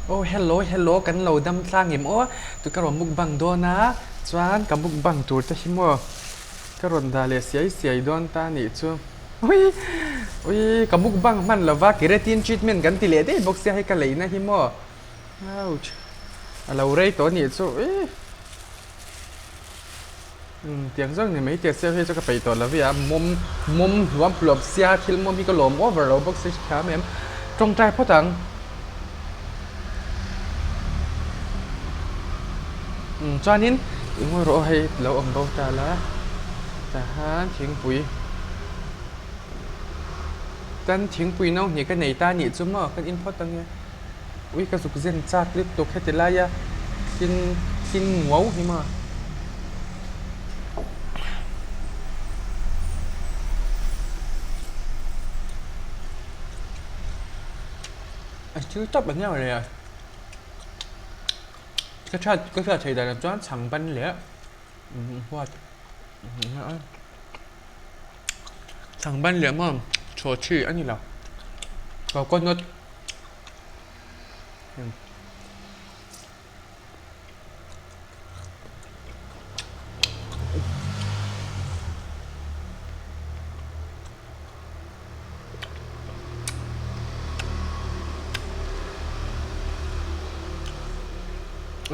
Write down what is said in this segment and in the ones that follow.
Aw hello hello kan lo dam tlang em aw tu ka rawn mukbang dawn a chuan ka mukbang tur te hi maw ka rawn dah leh siai siai dawn ta nih chu ui ui ka mukbang hman lova keratin treatment kan ti leh daih bawk sia hei ka leina hi maw ouch a lo rei tawh nih chu ui. Umm tiang zawng ni mai tia sir hi chu ka peih tawh lo vi a mawm mawm hluam hluam sia thil mawm hi ka lawm over lo bawk si hrethiam em tawngtai phawt ang umm chuanin i ngawi rawh aw hei lo awm bo ta la tahan thingpui tan thingpui no hnih ka nei ta nih chu maw ka in phawt ang e. Ui ka zuk zen chak lutuk heti laia thling thling nguau hi maw. A thil tawp a hniang leh a ka hriat ka hriat theih dan ah chuan chhang ban leh huat chhang ban leh maw chaw chi a ni lo coconut.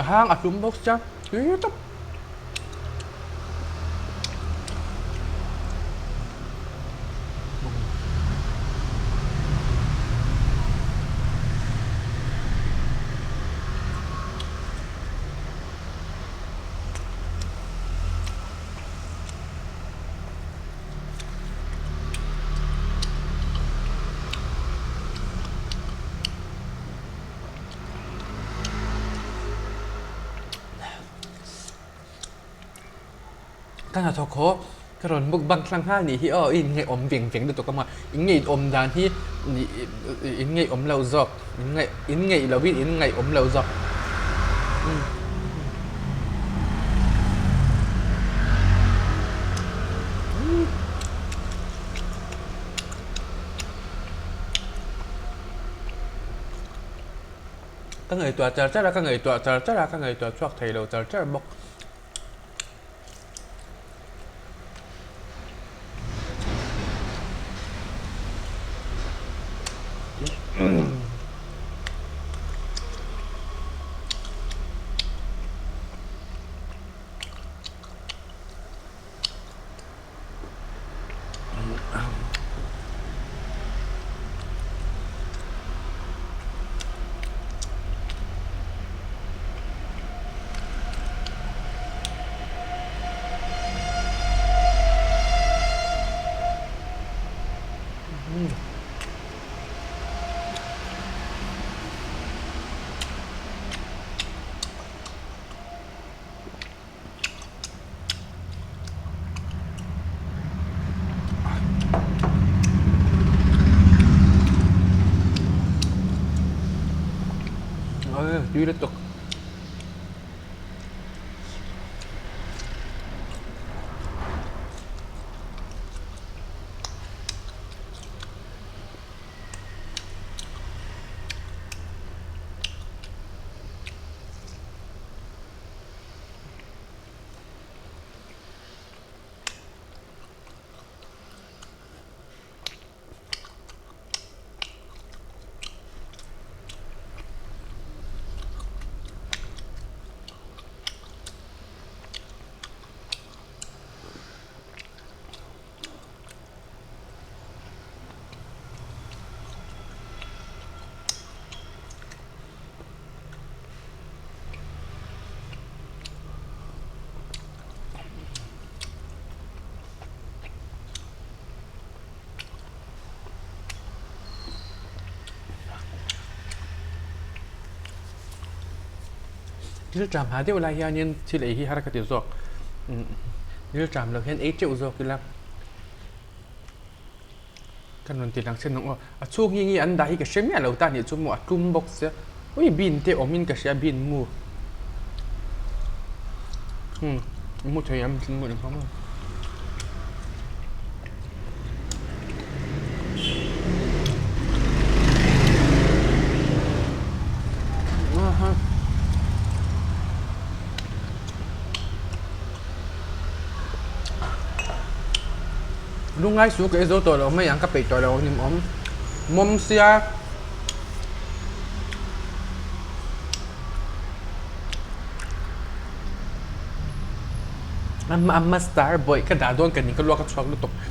A hang a hlum bawk sia tui tawp. Ka hnathawk haw ka rawn mukbang thlang nghal nih hi aw i inngaihawm veng veng lutuk a maw inngaihawm dan hi inngaihawm lo zawk inngaih lovin inngaihawm lo zawk. Ka ngaihtuah char char a, ka ngaihtuah char char a, ka ngaihtuah chhuak thei lo char char bawk. Tui lutuk. Thil ṭam ha deuh lai hianin thil ei hi har ka ti zawk thil ṭam loh hian ei teuh zawk ila ka rawn ti lang chhin ang aw a chhung hi nge an dah hi ka hre miah lo ta nih chu maw a tlum bawk sia ui bean te awmin ka hria bean mu umm mu thei ang mu eng ang Lungngai su ka ei zo tawh lo mai ang ka peih tawh lo ni awm mawm sia. Amma amma star bawih ka dah dawn ka ning ka luak a chhuak lutuk.